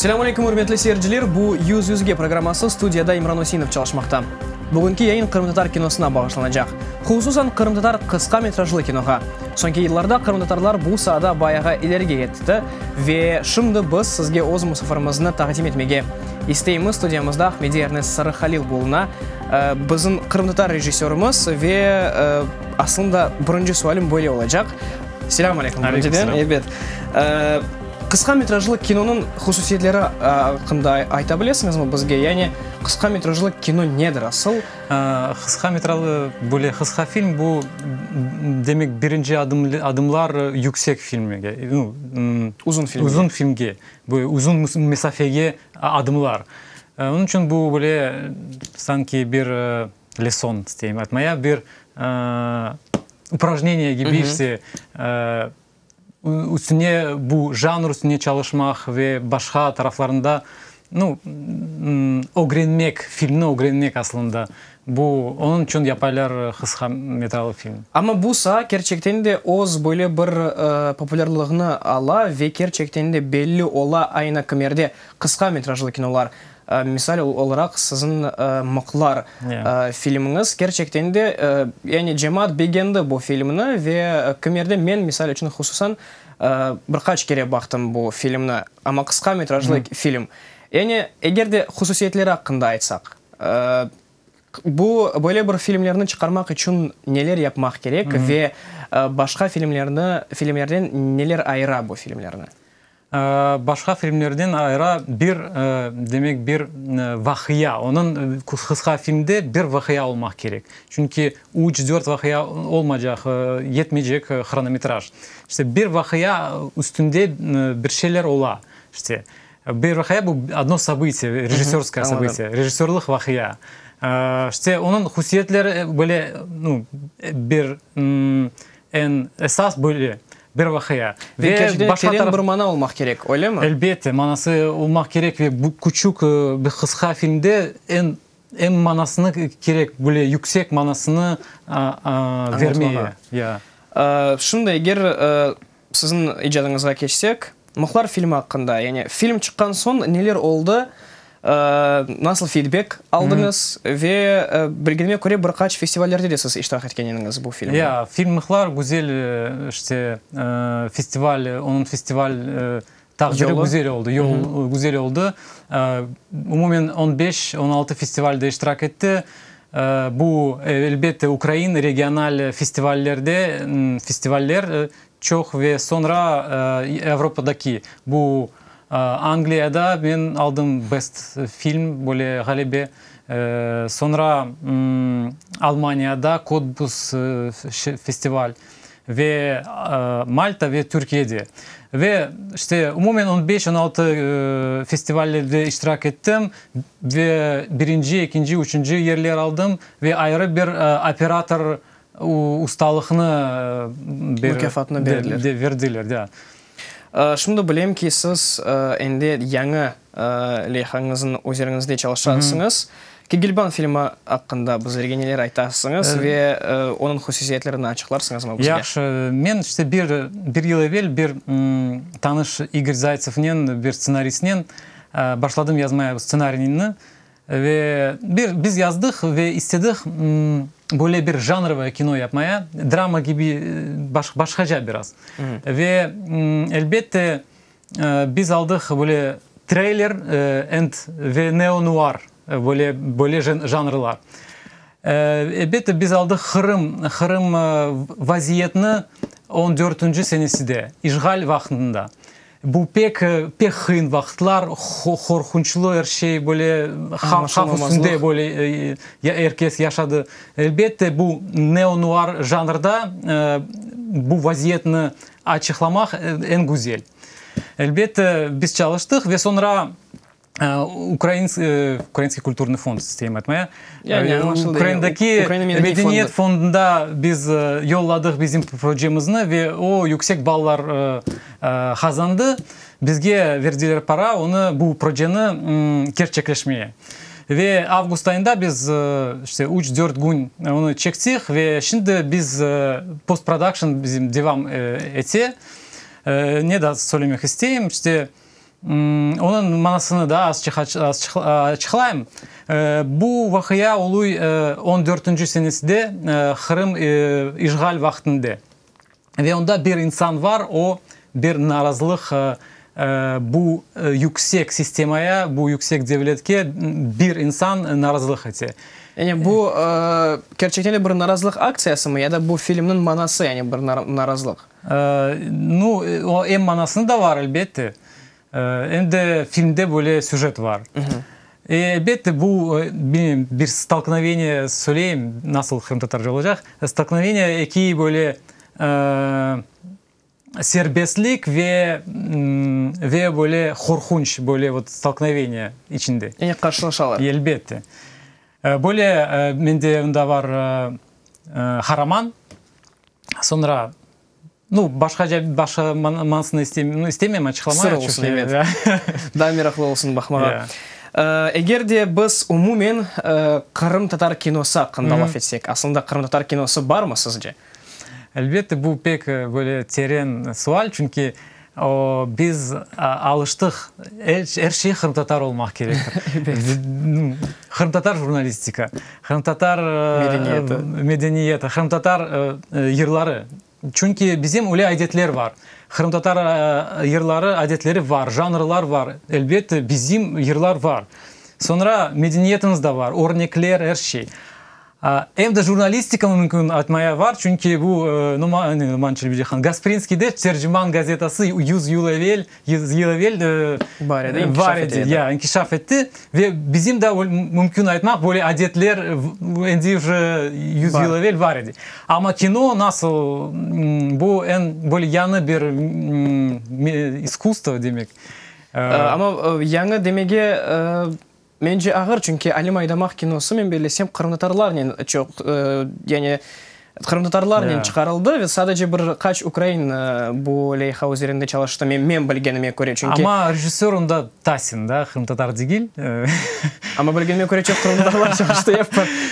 Selâm aleyküm, ürmetli seyirciler! Bu Yüz yüzge programması, studiyada İmran Üseinov çalışmaqta. Bugünki yayın qırımtatar kinosına bağışlanacaq. Hususan, qırımtatar qısqa metrajlı kinoğa. Soñki yıllarda qırımtatarlar bu saada bayağı ilerige yetti ve şimdi biz sizge öz musafirimizni taqdim etmege isteymiz. Studiyamızda Ahmedi Ernes Sarıhalil buluna, bizim qırımtatar rejissörimiz ve aslında birinci sualim böyle olacaq. Selâm aleyküm, birinciden. Ebet. Qısqa metrajlı kinonıñ hususiyetleri aqqında ayta bilesiñizmi bizge? Yani qısqa metrajlı kino nedir asıl? Qısqa metrajlı, böyle qısqa film, bu, demek, birinci adımlar yüksek filmge, uzun filmge, uzun filmge, bu uzun mesafege adımlar. Onıñ içün bu böyle sanki bir leson, isteyim aytmaya, bir uprajneniye kibi işte, Üstüne bu janr üstüne çalışmaq ve başqa taraflarında, nu, ögrenmek, filmni ögrenmek aslında. Bu, onıñ içün yapaylar qısqa metralı film. Amma bu saa kerçekten de öz böyle bir populârlığını ala ve kerçekten de belli ola aynı kimerde qısqa metrajlı kinolar. Misal olaraq, siziñ Mıqlar filmiñiz kerçekten de, yani cemaat begendi bu filmni ve kimerde men, misal içün, hususan, bir qaç kere baqtım bu filmni, amma qısqa metrajlı film. Yani, eger de hususiyetleri aqqında aytsaq, bu, böyle bir filmlerni çıqarmaq içün neler yapmaq kerek ve başqa filmlerni, filmlerden neler ayıra bu filmlerni? Başqa filmlerden ayıra bir, demek, bir vaqia, onıñ qısqa filmde bir vaqia olmaq kerek. Çünki üç, dört vaqia olmaycaq, yetmeycek hronometraj. İşte, bir vaqia üstünde bir şeyler ola. İşte, bir vaqia bu odno sobıtiye, rejissörskoye sobıtiye, rejissörlıq vaqia. İşte, onıñ hususiyetleri böyle, nu, bir eñ esas böyle. Bir vaqia. Ve başqa teren bir mana olmaq kerek, öylemi? Elbette, manası olmaq kerek ve bu küçük bir qısqa filmde eñ em manasını kerek, böyle yüksek manasını vermeye. Ya. Şimdi eger siziñ icadıñızğa keçsek, Mıhlar filmi aqqında, yani film çıqqan soñ neler oldı, Nasıl feedback aldıñız ve bilgenime köre bir qaç festivallerde de siz iştirak etken ediñiz bu filmde. Ya, film Mıhlar güzel işte festival, onıñ festival taqdiri güzel oldı, yol güzel oldı. Umumen on beş, on altı festivalde iştirak etti. Bu, elbette, ukrain regional festivallerde, festivaller çoq ve soñra Avropadaki bu Angliyada men aldım Best film, böyle ğalebe. Soñra Almaniyada Cottbus festival ve Malta ve Türkiyede. Ve işte umumen on beş, on altı festivallerde iştirak ettim ve birinci, ekinci, üçünci yerler aldım ve ayrı bir operator ustalıqnı Mukâfatnı berdiler. Berdiler, da. Şimdi bilem ki, siz endi yañı leyhañıznıñ üzeriñizde çalışasıñız. Kegelban filmi aqqında bizlerge neler aytasıñız ve onıñ hususiyetlerini açıqlarsıñızmı bizge? Yahşı. Men işte bir, bir yıl evel bir tanış İgor Zaytsevnen, bir stsenaristnen başladım yazmaya stsenariyni. Ve bir biz yazdıq ve istedik böyle bir janrovaya kino yapmaya, drama kibi başqaca biraz. Ve elbette biz aldıq böyle treyler and ve neo-nuar böyle böyle janrlar. Elbette biz aldıq Qırım, Qırım vaziyetini on dörtünci seneside, işğal vaqtında. Bu pek, pek qıyın vaqıtlar, qorqunçlı er şey, böyle havf üstünde böyle er kes yaşadı. Elbette, bu neo-nuar janrda bu vaziyetni açıqlamaq eñ güzel. Elbette, biz çalıştıq ve soñra Ukrainskiy kulturnıy fond, isteyim aytmaya, Ukrainadaki medeniyet fondunda biz yolladıq bizim projemizni ve o yüksek ballar qazandı. Bizge verdiler para, onı, bu projeni kerçekleşmeye. Ve avgust ayında biz işte üç, dört kün onı çektik ve şimdi biz postprodakşn bizim devam ete. Ne daa söylemek isteyim, işte. Onıñ manasını da azçıq açıqlayım. Bu vaqia oluy on dörtünci seneside Qırım işğal vaqtında. Ve onda bir insan var, o bir narazılıq bu yüksek sistemaya, bu yüksek devletke bir insan narazılıq ete. Yani bu kerçekten de bir narazılıq aktsiyasımı ya da bu filmniñ manası, yani bir narazılıq? Nu, o em manasını da var, elbette, em de filmde böyle süjet var. Elbette, bu, bilmeyim, bir stolknoveniye söyleyim, nasıl qırımtatarca olacaq, stolknoveniye eki böyle serbestlik ve, ve böyle qorqunç, böyle vot stolknoveniye içinde. Yani qarşılaşalar. Elbette. Böyle mende mında var qaraman, soñra, nu, başqaca, başqa manasını istemeyim açıqlamağa. Sır olsun, ebet. Daa meraqlı olsun baqmağa. Eger de biz umumen qırımtatar kinosı aqqında laf etsek, aslında qırımtatar kinosı barmı sizce? Elbette, bu pek böyle teren sual, çünki O, biz alıştıq, er şey qırımtatar olmaq kerektir. Qırımtatar jurnalistika, qırımtatar medeniyeti, qırımtatar yırları. Çünki bizim öyle adetler var. Qırımtatar yırları, adetleri var, janrlar var. Elbette, bizim yırlar var. Soñra medeniyetimiz de var, örnekler, er şey. Em de jurnalistika mümkün aytmaya var, çünki bu Numan Çelebicihan, Gasprinskiyde Tercüman gazetası yuz yıl evel, yuz yıl evel bar edi, inkişaf ete edi. Ya, inkişaf etti ve bizim de mümkün aytmaq, böyle adetler endi uje yuz yıl evel bar edi. Amma kino nasıl, bu eñ böyle yañı bir iskusstvo demek. Amma yañı demege Mence ağır, çünki Alim Aydamaq kinosı, men bellesem, qırımtatarlarnen çoq, yani qırımtatarlarnen çıqarıldı ve sadece bir qaç ukrain bu leyha üzerinde çalıştı, men bilgenime köre, çünki. Amma rejissör onda Tasin, da, qırımtatar degil. Amma bilgenime köre, çoq qırımtatarlar çalıştı, ep.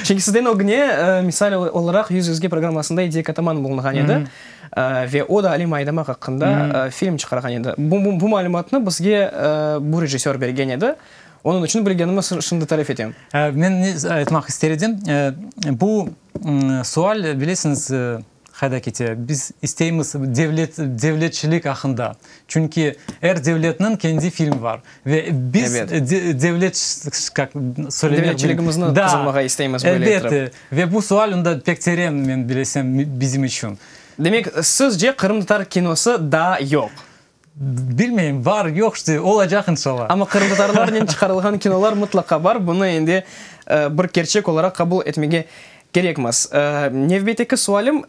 Çünki sizden ögüne, misal olaraq, Yüz yüzge programmasında Ediye Kataman bulunğan edi ve o da Alim Aydamaq aqqında film çıqarğan edi. Bu malümatnı bizge bu rejissör bergen edi. Onıñ içün bilgenimi şimdi tarif etem. Men ne aytmaq ister edim, bu sual, bilesiñiz, qayda kete? Biz isteymiz devlet, devletçilik aqqında. Çünki er devletniñ kendi filmi bar. Ve biz devlet, kak söylemek. Devletçiligimizni qazanmağa isteymiz böyle etip. Elbette. Ve bu sual onda pek teren, men bilesem, bizim içün. Demek, sizce qırımtatar kinosı daa yoq? Bilmeyim, bar, yoq, işte, olacaq inşallah. Amma qırımtatarlarnen çıqarılğan kinolar mıtlaqa bar, bunı endi bir kerçek olaraq qabul etmege kerekmiz. Nevbetteki sualim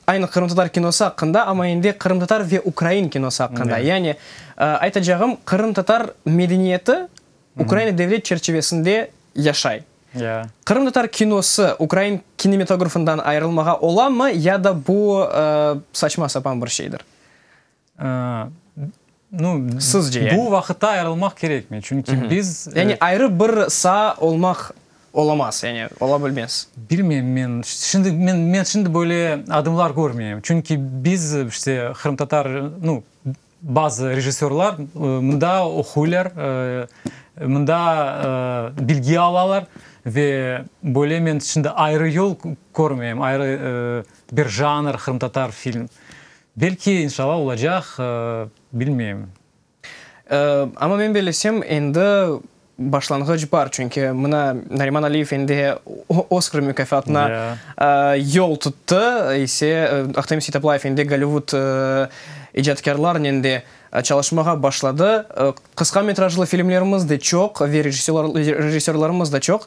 aynı qırımtatar kinosı aqqında, amma endi qırımtatar ve ukrain kinosı aqqında. Yani, aytacağım, qırımtatar medeniyeti Ukraina devlet çerçivesinde yaşay. Qırımtatar kinosı ukrain kinematografından ayırılmağa olamı ya da bu saçma-sapan bir şeydir? Nu, Sizce yani? Bu vaqıtta ayırılmaq kerekmey, çünki biz... Yani ayrı bir saa olmaq olamaz, yani ola bilmez. Bilmeyim men, şimdi men, men şimdi böyle adımlar körmeyim, çünki biz işte qırımtatar, nu, Bazı rejissörlar mında oquylar, mında bilgi alalar ve böyle men şimdi ayrı yol körmeyim, ayrı bir janr qırımtatar film. Belki, inşallah, olacaq, bilmeyim. Amma men bellesem, endi Başlanğıç bar, çünki mına Nariman Aliyev endi Oskar mukâfatına yol tuttı, ise Ahtem Seytablayev endi Gollivud icatkârlarnen de çalışmağa başladı. Qısqa metrajlı filmlerimiz de çoq ve rejissörlarımız da çoq.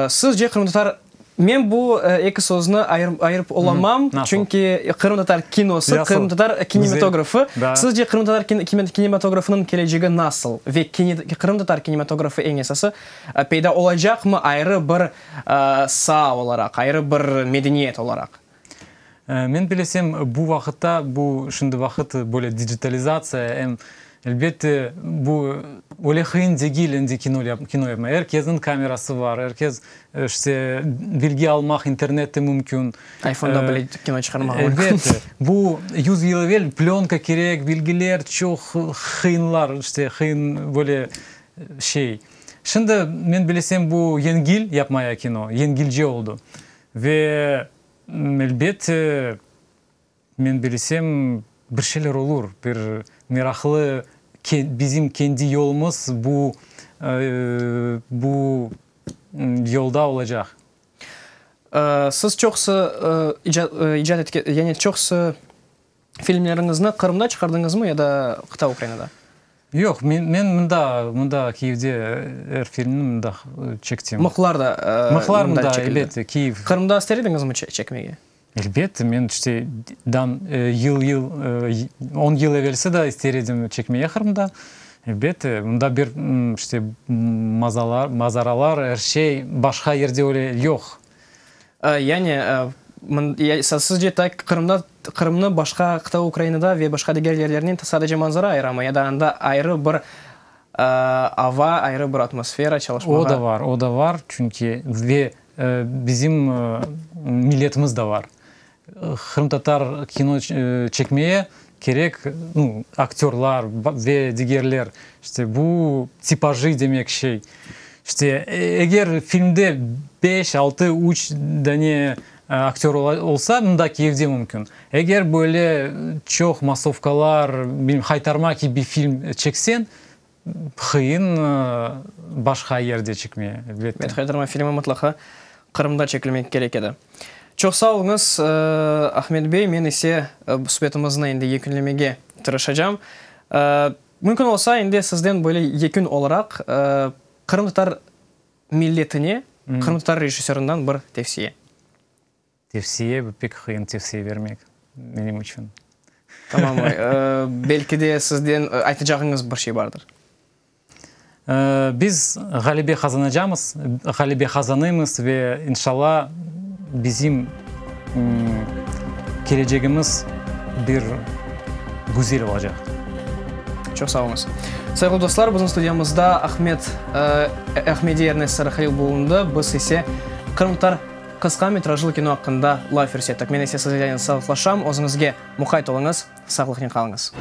Sizce qırımtatar Men bu eki sözni ayırıp olamam, çünki qırımtatar kinosı, qırımtatar kinematografı. Sizce qırımtatar kinematografınıñ kelecegi nasıl ve qırımtatar kinematografı eñ esası peyda olacaqmı ayrı bir saa olaraq, ayrı bir medeniyet olaraq? Men bilesem, bu vaqıtta, bu şimdi vaqıt böyle digitalizatsiya, em. Elbette, bu öyle qıyın degil endi kino yapmaq. Er kesniñ kamerası bar, er kes, işte, bilgi almaq internette mümkün. Ayfonda bile kino çıqarmağa mümkün. Elbette. Bu 100 yıl evel plönka kerek, bilgiler çoq qıyınlar, işte, qıyın böyle şey. Şimdi, men bilesem, bu yengil yapmaya kino, yengilce oldı. Ve, elbette, Men bilsem, bir şeyler olur, bir meraqlı, bizim kendi yolumız bu, bu yolda olacaq. Siz çoqusı icat etken, yani çoqusı filmleriñizni Qırımda çıqardıñızmı ya da qıta Ukrainada? Yoq, men, men mında, mında Kiyevde er filmni mında çektim. Mıhlar da Mıhlar mında, elbette, Kiyev. Qırımda ister ediñizmi çekmege? Elbette, men işte dan yıl-yıl, on yıl evelsi da ister edim çekmege Qırımda. Elbette, mında bir işte mazalar, mazaralar, er şey başqa yerde öyle yoq. Yani, sizce tak Qırımda, Qırımnı başqa qıta Ukrainada ve başqa diger yerlernen sadece manzara ayıramı ya da anda ayrı bir ava, ayrı bir atmosfera çalışmağa? O da var, o da var, çünki ve Bizim milletimiz de bar. Qırımtatar kino çekmeye kerek, nu, aktörlar ve digerler. İşte, bu tipajı demek şey. İşte, eger filmde beş, altı, üç dane aktör olsa, mında Kiyevde mümkün. Eger böyle çoq massovkalar, bilmem, Haytarma kibi film çekseñ, Qıyın başqa yerde çekmeye, elbette. Evet, Haytarma filmi mıtlaqa Qırımda çekilmek kerek edi. Çoq sağ oluñız, Ahmet bey, men ise subetimizni endi yekünlemege tırışacam. Mümkün olsa, endi sizden böyle yekün olaraq qırımtatar milletine, qırımtatar rejissörından bir tevsiye. Tevsiye, bu pek qıyın tevsiye bermek menim içün. Tamam, belki de sizden aytacağıñız bir şey bardır. Biz ğalebe qazanacamız, ğalebe qazanıymız ve inşalla bizim kelecegimiz bir güzel olacaq. Çoq sağ oluñız. Sayğılı dostlar, bizim studiyamızda Ahmet Ahmedi Ernest Sarıhalil bulundı, biz ise qırımtatar Qısqa metrajlı kino aqqında laf yürsettik. Men ise sizlernen sağlıqlaşam, özüñizge muqayt oluñız, sağlıqnen qalıñız.